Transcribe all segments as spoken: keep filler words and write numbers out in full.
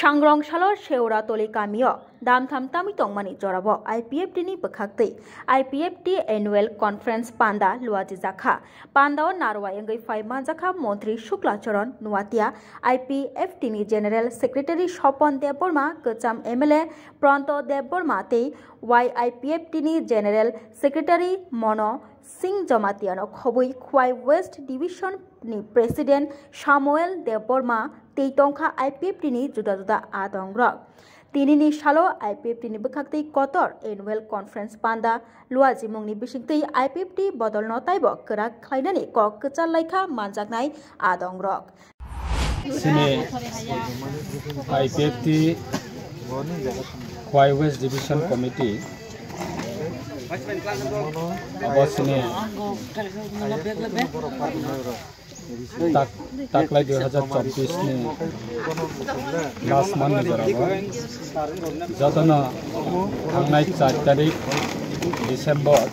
Sangrong salo Seuratoli kamio damtham tamwi tongmani jorao I P F T ni bwkhaktwi I P F T Annual Conference panda luajijakha. Pandao narwai wngwi phai manjakha Montri Shukla Charan Nuatia, I P F T ni General Secretary Sopon Debbarma, kwcham M L A Pranto Debbarma tei Y I P F T ni General Secretary Mono Singh Jamatia no khobwi Khwai West Division ni President Samuel Debbarma tei tongkha I P F T ni juda juda adongrok. Tinini salo I P F T ni bwkhaktwi kotor Annual Conference panda luajimungni bisingtwi I P F T bodolno taibo kwrak khlainani kok kwchar laikha manjaknai adongrok. Sini I P F T Khwai West Division Committee abo sini tak-, taklai dui hajar chobbish ni last month ni jorao jotono thangnai char tarik December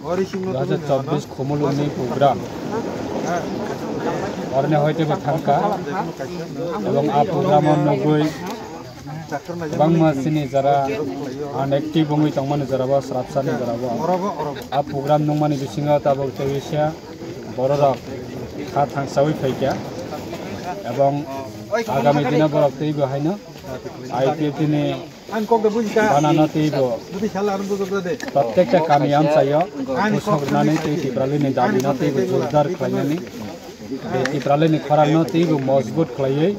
dui hajar chobbish khumulwngni program oroni hoitebo thangkha, ebong a program o nugwi kwbangma chini jara unactive wngwi tongmani jorao srapsani jorao a program nungmani bisingo tabuk tei kisa bororok kha thangsawi phaikha, ebong agami dino borok teibo haino I P F T ni Ang kok de buji ka. Banano teibo. Buti sala ang bujo de. Prottekta kami amchaio pusok rwnani tei Tipralini dabino teibo jordar khlainani. Tei Tipralini khorangno teibo mojbut khlaiwi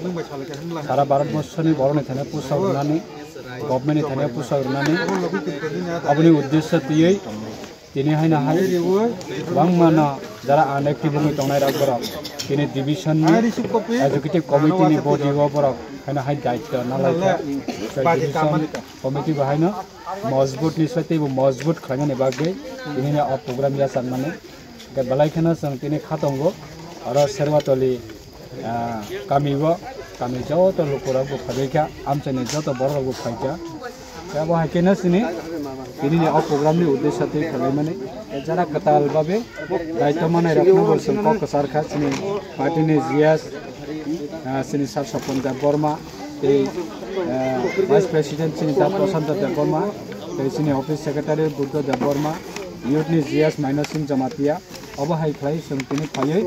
sara Bharat borsoni borokni thani pusok rwnani, government ni thani pusok rwnani. Aboni uddesyo twiwi tini haino hai kwbangmano jara unactive wngwi tongnai rok borok tini division ni executive committee ni body o borok haino hai daityo nalaikha. Tei division committee bo haino mojbut ni sai teibo mojbut khlainani bagwi tini o program yachakmani. Hwnkhe belai kheno chwng tini kha tongo oro Serwatoli ah, kami o, kami joto lukurok bo phaibaikha, amchaini joto bororok bo phaikha. Tei abo hai kheno chini, tinini o program ni uddesyo twi phailaimani, tei jara kwtal babe daityo manai rokno bo chwng kok kwchar kha, chini party ni G S, ah, chini Sir Sopon Debbarma, tei, ah, Vice President chini Da Prasanta Debbarma, tei chini Office Secretary Buddha Debbarma, Youth ni G S Maino Singh Jamatia, obo hai khlai chwng tini phaiwi,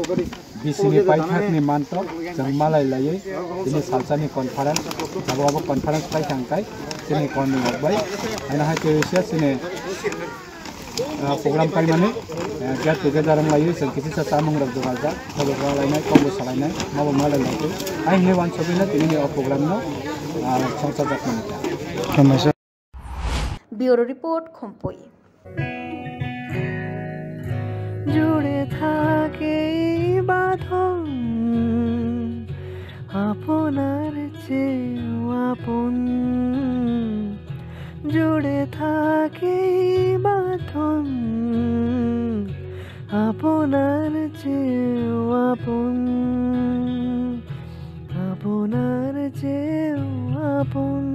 B C ni paithakni mantok chwng malai laiwi tini salsani conference, abo abo conference paithak kai chini kormi rok bai. Haino hai tei se chini, ah, program kaimani, eh, get together wng laiwi chwng kisa chamung rok jugal jak, khobor rwlainai, kokbo salainai, mabo malai lai tei. Hai hinwi uansugwi no tini ni o program no, ah, songchajak mani. Bureau Report, Khumpui. জুড়ে থাকে এই বাঁধন আপনার চেয়েও আপন, জুড়ে থাকে এই বাঁধন আপনার চেয়েও আপন, আপনার চেয়েও আপন।